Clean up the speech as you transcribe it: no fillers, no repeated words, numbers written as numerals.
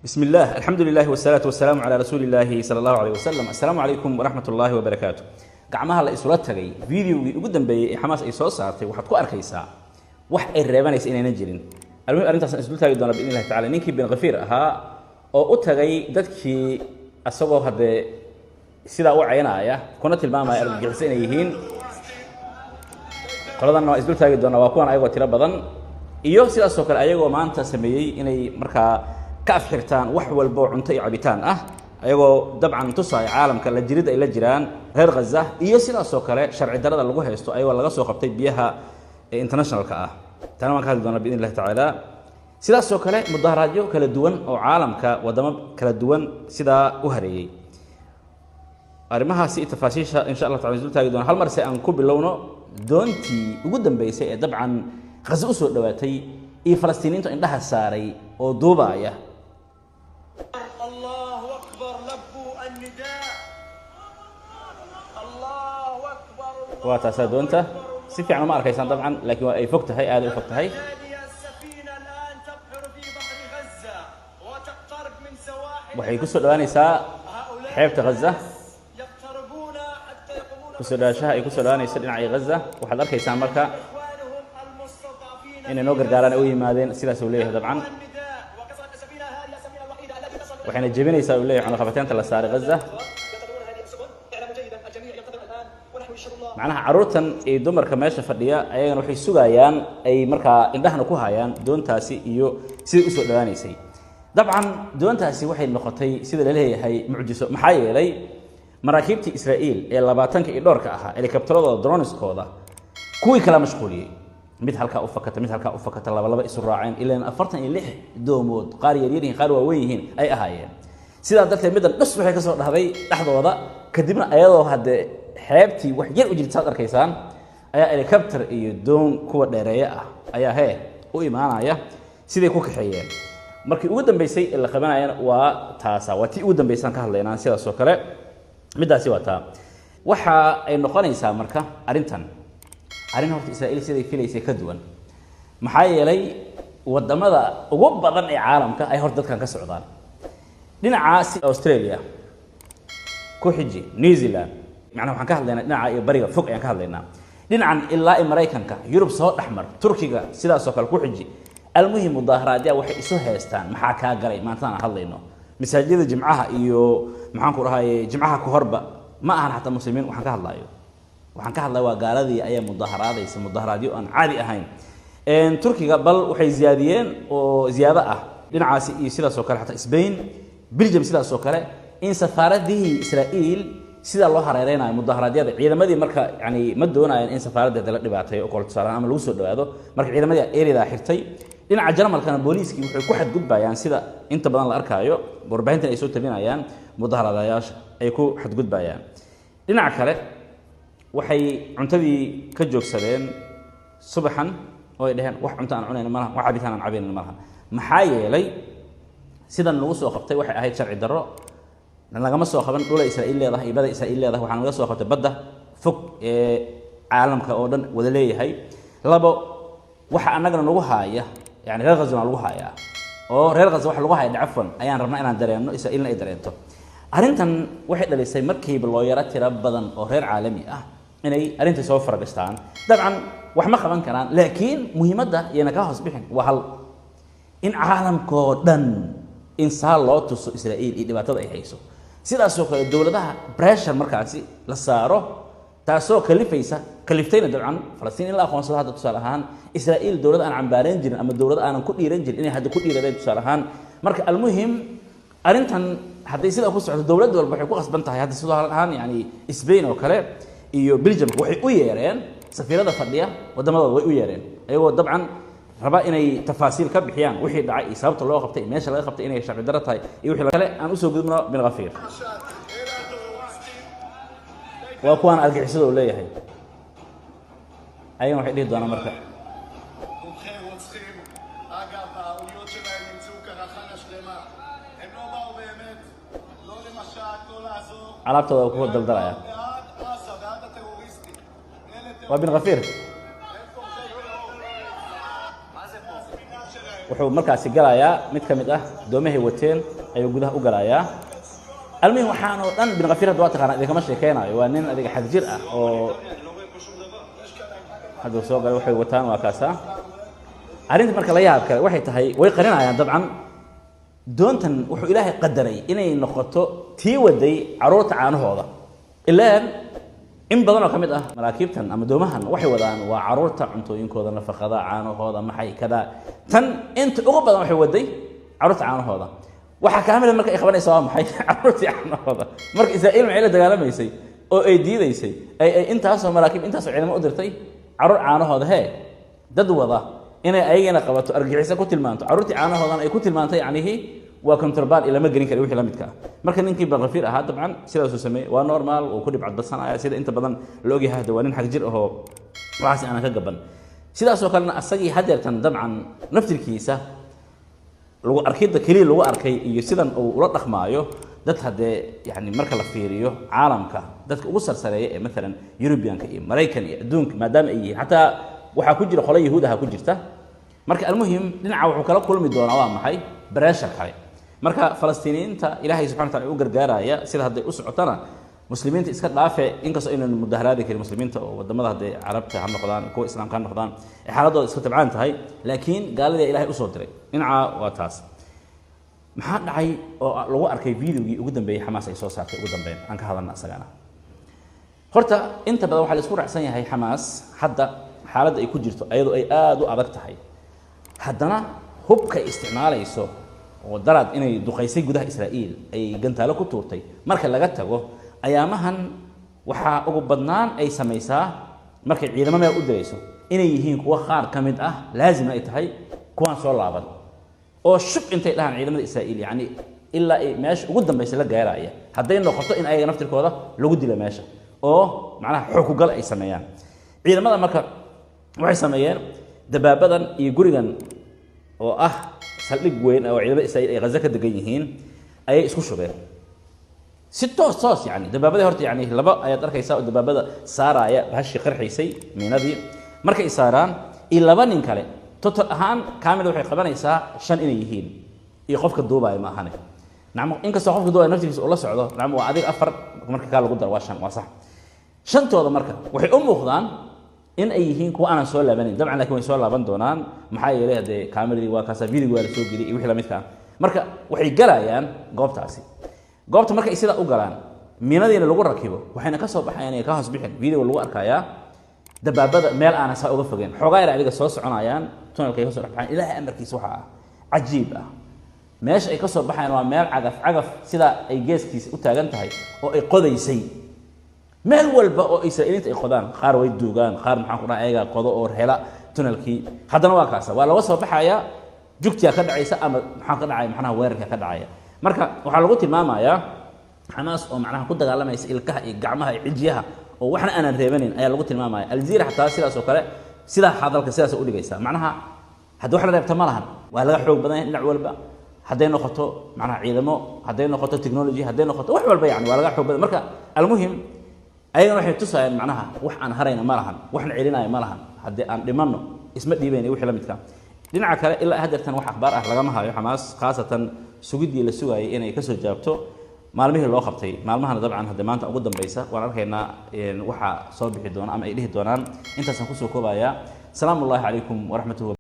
بسم الله، الحمد لله، والصلاة والسلام على رسول الله صلى الله عليه وسلم. السلام عليكم ورحمة الله وبركاته. Gacmaha la isula tagay. Videogii ugu dambeeyey ee Xamaas ay soo saartay waxaad ku arkaysaa wax ay reebanaysa inaynan jirin. Almuhim, arrintaasaan isdul taagi doona بإذن الله تعالى. Ninkii Ben Gvir ahaa oo u tagay dadkii, asagoo haddee sidaa u caynaya kuna tilmaamaya argagixiso inay yihiin qoladanna, waa isdul taagi doonaa. Waa kuwan ayagoo tiro badan iyo sidaasoo kale ayagoo maanta sameeyey inay markaa ka afxirtaan wax walbo cunto iyo cabitaan ah, ayagoo dabcan tusaaya caalamka la jirid ay la jiraan reer Ghaza, iyo sidaasoo kale sharci darada lagu haysto ayagoo laga soo qabtay biyaha internationalka ah. Tana waan ka hadli doonaa بإذن الله تعالى. Sidaasoo kale mudaharaadyo kala duwan oo caalamka waddamo kala duwan sidaa u hareeyey, arrimahaasi iyo tafaasiisha إن شاء الله تعالى isdul taagi doona. Hal mar se aan ku bilowno doontii ugu dambeysay ee dabcan Ghaza usoo dhowaatay iyo Falastiiniintu indhaha saaray oo duubaaya. الله أكبر، لبوا النداء، الله أكبر. Waa taasaa doonta. Si fiican uma arkaysaan dabcan, laakiin waa ay fog tahay, aad ay u fog tahay. هذه السفينة الآن تبحر في بحر غزة وتقترب من سواحل Waxay kusoo dhawaanaysaa هؤلاء xeebta Ghaza. يقتربون حتى يقومون Kusoo dhawaashaha ay kusoo dhawaanayso dhinacii Ghaza waxaad arkaysaan marka إخوانهم المستضعفين. Inay noo gargaaraan ay u yimaadeen, sidaas uu leeyahay dabcan. النداء وكسرت السفينة، هذه السفينة الوحيدة التي تصل Waxayna jebinaysaa, uu leeyahay, cunaqabateynta la saaray Ghaza. ينتظرون هذه السفن، اعلموا جيدا، الجميع ينتظر الآن ونحن يشهد الله. Macnaha carruurtan iyo dumarka meesha fadhiya ayagana waxay sugayaan, ay markaa indhahana ku hayaan doontaasi iyo siday usoo dhawaanaysay. Dabcan doontaasi waxay noqotay, sida la leeyahay, mucjiso, maxaa yeelay maraakiibtii Israa'iil ee 20-ka iyo dhowrka ahaa, helikabtaradooda, droneskooda, kuwii kala mashquuliyey, mid halkaa u fakata, mid halkaa u fakata, laba laba isu raaceen, ilaan 46 doomood, qaar yaryar yihiin, qaar waaweyn yihiin ay ahaayeen. Sidaa darteed middan dhus waxay ka soo dhahday dhexdooda. Kadibna ayadoo haddee xeebtii wax yar u jirta saad arkaysaan ayaa helicopter iyo doon kuwa dheereeye ah ayaa hee u imaanaya, siday ku kaxeeyeen. Markii ugu dambeysay ee la qabanayana waa taasa, waa tii ugu dambeysaan ka hadlaynaa. Sidaas oo kale middaasi waa taa. Waxa ay noqonaysaa marka arrintan arrin horta Israa'iil siday filaysay ka duwan, maxaa yeelay waddamada ugu badan ee caalamka ay horta dadkan ka socdaan. Dhinacaasi Australia ku xiji, New Zealand, macnaha waxaan ka hadlaynaa dhinaca iyo bariga fog ayaan ka hadlaynaa, dhinacan ilaa iyo Maraykanka, Yurub soo dhexmar, Turkiga sidaasoo kale ku xiji. Almuhim, mudaaharaadya waxay isu haystaan. Maxaa kaa galay? Maantaan aan hadlayno masaajidada jimcaha iyo maxaan ku dhahaye jimcaha ka horba ma ahan xataa muslimiin waxaan ka hadlayo. Waxaan ka hadlaya waa gaaladii ayaa mudaharaadaysa, mudaharaadyo aan caadi ahayn. Turkiga bal waxay ziyaadiyeen oo ziyaado ah dhinacaasi iyo sidaas oo kale, xataa Spain, Belgium sidaas oo kale, in safaaradihii Israa'iil sidaa loo hareereynayo mudaharaadyada. Ciidamadii marka yani ma doonayaan in safaaraddeeda la dhibaateeyo oo kale tusaale ama lagu soo dhawaado. Marka ciidamadii area xirtay. Dhinaca Jarmalkana booliiskii waxay ku xadgudbayaan, sida inta badan la arkaayo warbaahintan ay soo tabinayaan, mudaharaadayaasha ay ku xadgudbayaan. Dhinaca kale waxay cuntadii ka joogsadeen subaxan oo ay dhaheen wax cunto aan cunayna malaha, wax cabitaan aan cabayna malaha, maxaa yeelay sidan lagu soo qabtay waxay ahayd sharci darro. Lagama soo qaban dhula Israa'iil leedahay iyo bada Israa'iil leedahay, waxaana laga soo qabtay badda fog ee caalamka oo dhan wada leeyahay. Labo, waxa annagana nagu haaya, yani reer Ghazana lagu hayaa, oo reer Ghaza waxa lagu haya dhacafwan ayaan rabnaa inaan dareenno, Israa'iilna ay dareento. Arrintan waxay dhalisay markiiba loo yaro tiro badan oo reer caalami ah inay arrintii soo faragastaan. Dabcan wax ma qaban karaan, laakiin muhiimadda iyana ka hoos bixin waa hal in caalamkoo dhan in saa loo tuso Israa'iil iyo dhibaatada ay hayso. Sidaasoo kale dowladaha pressure markaasi la saaro, taasoo kalifaysa, kaliftayna dabcan Falastiin in la aqoonsado. Hadda tusaale ahaan Israa'iil dowlad aan cambaarayn jirin ama dowlad aanan ku dhiiran jirin inay hadda ku dhiiradeen tusaale ahaan. Marka almuhim, arrintan hadday sidaa ku socoto, dowlad walba waxay ku qasban tahay. Hadda sidoo ahaan yani Spain oo kale iyo Belgium waxay u yeereen safiirada fadhiya waddamadooda, way u yeereen ayagoo dabcan raba inay tafaasiil ka bixiyaan wixii dhacay iyo sababta loo qabtay iyo meesha laga qabtay inay sharci darro tahay iyo wixii kale. Aan usoo gudubno Bin Gvir. Waa kuwaan argixisada uu leeyahay, ayagana waxay dhihi doonaan marka. תומכי רוצחים, אגב, האוניות שלהם נמצאו קרחנה שלמה. הם לא באו באמת, לא למשט, לא לעזור. Alaabtooda uu ku daldalaya. בעד עזה, בעד הטרוריסטים. אלה Waa Bin Gvir. הם תומכי טרור. מה זה פה? הספינה שלהם. Wuxuu markaasi galayaa mid ka mid ah doomahay wateen ayuu gudaha u galayaa. Almuhim, waxaan oo dhan Bin Kafiir hadda waa taqaanaa, idinkama sheekeynayo. Waa nin adiga xagjir ah oo hadduu soo galay waxay wataan waa kaasa. Arrinta marka la yaab kale waxay tahay, way qarinayaan dabcan. Doontan wuxuu Ilaahay qadaray inay noqoto tii waday carruurta caanahooda. Ilaan in badan oo ka mid ah maraakiibtan ama doomahan waxay wadaan waa carruurta cuntooyinkooda, nafaqada, caanahooda, maxay kada. Tan inta ugu badan waxay waday carruurta caanahooda. Waxaa kaamila marka ay qabanaysa waa maxay? Carruurtii caanahooda. Marka Israa'iil maxay la dagaalamaysay oo ay diidaysay, ay intaasoo maraakiib, intaasoo ciidamo u dirtay? Carruur caanahooda hee dad wada inay ayagana qabato, argagixiso ku tilmaanto, carruurtii caanahoodana ay ku tilmaantay yacnihii waa contraband, ilama gelin kara wixii la midka ah. Marka ninkii Bakafiir ahaa dabcan sidaasuu sameeyey, waa normal, wuu ku dhibcadbadsanaya sida inta badan la ogyahay. Hadda waa nin xag jir ahoo waxaas aanan ka gaban. Sidaasoo kalena asagii hadeertan dabcan naftirkiisa lagu arkidda keliya lagu arkay iyo sidan uu ula dhaqmaayo dad haddee yani marka la fiiriyo caalamka dadka ugu sarsareeya ee maalan Eurubianka iyo Maraykan iyo adduunka maadaama ay yihiin, xataa waxaa ku jira qolo Yahuud aha ku jirta. Marka almuhim, dhinaca wuxuu kala kulmi doonaa waa maxay? Pressure kale. Marka Falastiiniyiinta Ilaahay subxana wataala u gargaaraya. Sida hadday u socotana muslimiinta iska dhaafe, inkastoo aynan mudaharaadi karin muslimiinta oo wadamada hadday Carabta ha noqdaan, kuwa Islaamka ha noqdaan, ay xaaladooda iska tabcaan tahay, laakiin gaaladii Ilahay usoo diray dhinaca waa taas. Maxaa dhacay oo lagu arkay videogii ugu dambeeyey Xamaas ay soo saartay? Ugu dambeyn aan ka hadalna isagana. Horta inta badan waxaa la isku raacsan yahay Xamaas hadda xaaladda ay ku jirto, ayadoo ay aada u adag tahay, haddana hubka ay isticmaalayso oo daraad inay duqaysay gudaha Israa'iil, ay gantaalo ku tuurtay marka laga tago, ayaamahan waxaa ugu badnaan ay samaysaa markay ciidamo meel u dirayso inay yihiin kuwo qaar ka mid ah laazimna ay tahay kuwaan soo laaban oo shub intay dhahaan ciidamada Israa'iil, yacni ilaa ay meesha ugu dambaysa la gaaraya, hadday noqoto in ayaga naftirkooda lagu dilo meesha oo macnaha xookugal ay sameeyaan ciidamada. Marka waxay sameeyeen dabaabadan iyo gurigan oo ah saldhig weyn oo ciidamada Israa'iil ay Ghaza ka degan yihiin ayay isku shubeen si toos toos. Yani dabaabadii horta yani laba ayaad arkaysaa oo dabaabada saaraaya bahashii qarxaysay, miinadii markay saaraan, iyo laba nin kale. Total ahaan kaamil waxay qabanaysaa shan inay yihiin iyo qofka duubaya ma ahane. Nacam, inkastoo qofka duubaya naftigiisa uu la socdo. Nacam, waa adiga afar, marka kaa lagu daro waa shan, waa sax. Shantooda marka waxay u muuqdaan in ay yihiin kuwa aanan soo laabanayn dabcan, lakin way soo laaban doonaan. Maxaa yeelay haddee kaamiradii waa kaasa, videogi waa la soo geliyay iyo wixii lamidka ah. Marka waxay galayaan goobtaasi. Goobta marka ay sidaa u galaan, miinadiina lagu rakibo, waxayna ka soo baxayaan inay ka hoos bixin. Video lagu arkayaa dabaabada meel aanan saa uga fogeen, xoogaa yar adiga soo soconayaan, tunnelka ay ka soo dhex baxayan. Ilaahay amarkiisa, waxa ah cajiib ah meesha ay ka soo baxayaan waa meel cagaf cagaf sidaa ay geeskiisa u taagan tahay oo ay qodaysay. Meel walba oo Israa'iiliinta ay qodaan, qaar way duugaan, qaar maxaan ku dhahay ayagaa qodo oo hela tunnelkii. Haddana waa kaasa, waa laga soo baxayaa, jugtiyaa ka dhacaysa ama maxaa ka dhacaya, macnaha weerarka ka dhacaya. Marka waxaa lagu tilmaamayaa Xamaas oo macnaha ku dagaalamaysa ilkaha iyo gacmaha iyo cijiyaha oo waxna aanan reebanayn ayaa lagu tilmaamaya. Aljazeera xataa sidaas oo kale, sidaa hadalka sidaas u dhigaysa, macnaha haddi wax la reebta ma lahan, waa laga xoog badan yahay dhinac walba, hadday noqoto macnaha ciidamo, hadday noqoto technology, hadday noqoto wax walba, yani waa laga xoog badan. Marka almuhim, ayagana waxay tusayaan macnaha wax aan harayna ma lahan, waxna celinaya ma lahan, haddii aan dhimanno isma dhiibayna wixii la midka. Dhinaca kale, ilaa hadeertan wax akhbaar ah lagama hayo Xamaas, khaasatan sugiddii la sugayay inay kasoo jawaabto maalmihii loo qabtay. Maalmahana dabcan hadde maanta ugu dambaysa waan arkaynaa waxa soo bixi doona ama ay dhihi doonaan. Intaasaan kusoo koobayaa. Asalaamu ullahi calaykum waraxmatuhu.